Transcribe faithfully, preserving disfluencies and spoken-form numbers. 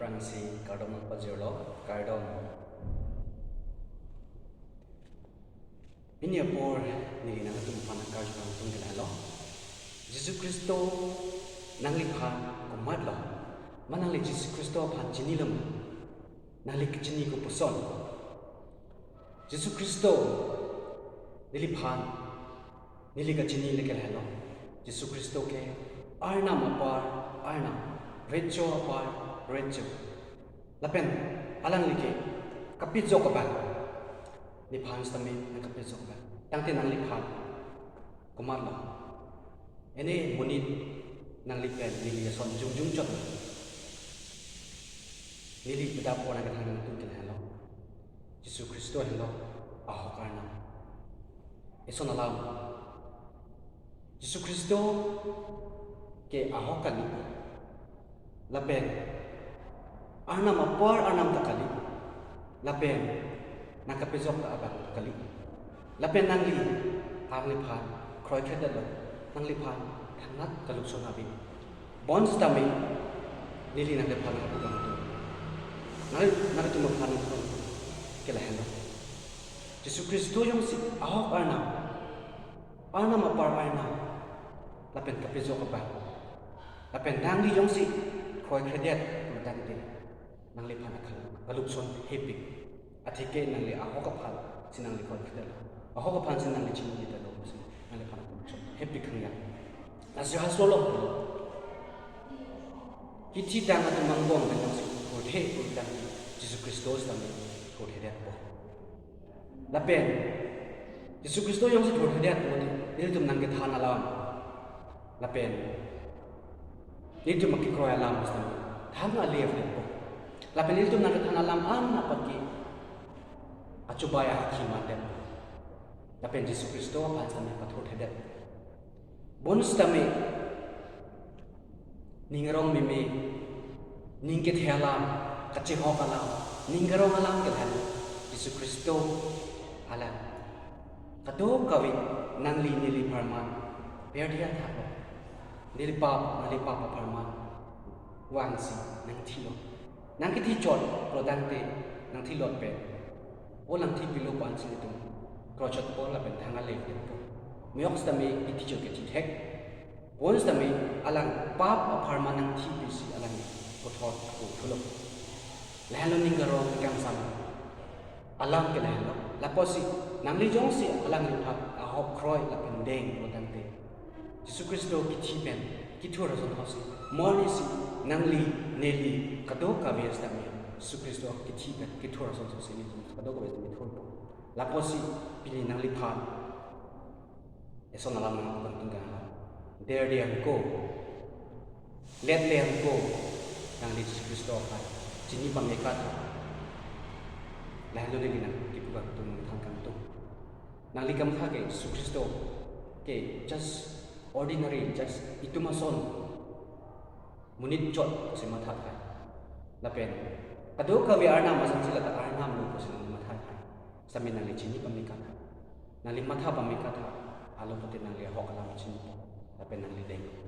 Nangsi kardom nangpajirlo, kardom. Pini apor neli nangtum aphan karju kangtung ke lahelo. Jisu Khristo nangliphan komatlo? Ma nangli Jisu Khristo aphan chinilo ma? Nangli kachini kopuson? Jisu Khristo neliphan, neli kachini le ke lahelo. Jisu Khristo ke Arnam apar Arnam, Recho apar Recho. Lapen alangli ke kapejok abang. Nephan sitame nangkapejok abang. Tangte nangliphan komatlo? Ene monit nangli pen neli ason jongjong chot. Neli beda apor nangkethan kangtung ke lahelo. Jisu Khristo helo ahok Arnam. Eson alam. Jisu Khristo ke ahok kali. Lapen Arnam apar Arnam ta kali. Lapen nangkapejok ta abang ta kali. Lapen nangli, alangliphan kroikredetlo, nangliphan thangnat kalupson ave. Bonsitame neli nangliphan nangpu kangtung, nang, nangtum aphan nangpu kangtung ke lahelo. Jisu Khristo jongsi ahok Arnam, Arnam apar Arnam, lapen kapejok abang, lapen nangli jongsi kroikredet pulotangte, nangliphan akhal kalupson hepik. Atheke nangli ahok aphan si nangli kroikredetlo, ahok aphan si nangli chinidetlo pusi nangliphan kalupson hepik khang ya. Lasi halaso lo. Kithi tang atum angbong pen nangsi thurthe pulotangte, Jisu Khristo sitame thurthedetpo. Lapen Jisu Khristo jongsi thurthedet pulote, nelitum nangkethan alam, lapen nelitum nangkekroi alam sitame thang alevdetpo. Lapen nelitum nangkethan alam an apot ke achubai ahakhi mandetpo. Lapen Jisu Khristo aphan sitame pathurthedet. Bonsitame ning arong meme, ning kethe alam, kachehok alam, ning karong alam ke lahelo. Jisu Khristo alam. Kadokave nangli neli apharman perdhe athaklo. Neli pap, nangli pap apharman vangsi nangthilo. Nangkithi chot pulotangte nangthilot pen, o nangthi pilo pu ansi nelitum krochotpo lapen thang alevdetpo. Miyok sitame kithi chot ke chithek. Bonsitame alang pap apharman nangthi pusi alang puthot ako thulo. Lahelo ning karong ning kangsam alam ke lahelo. Lapusi nangli jongsi alangliphan ahok kroi lapen deng pulotangte, Jisu Khristo kithi pen kethur ason hasi, mo arnisi nangli neli kadokave sitame Jisu Khristo kithi pen kethur ason hasi nelitum kadokave sitame thurpo. Lapusi pini nangliphan eson alam nangpu kangtung ke lahelo. Derde angko, letle angko, nangli Jisu Khristo aphan chini pame katha. Lahelo neli nangkipu kangtung, nangthan kangtung. Nangli kamatha ke Jisu Khristo ke just ordinary, just itum ason monit chot pusi mathathai. Lapen kadokave Arnam asonsi lata Arnamlo pusi nangli mathathai. Sitame nangli chini pame katha, nangli matha pame katha, alo pulote nangli ahok alam chinipo, lapen nangli dengpo.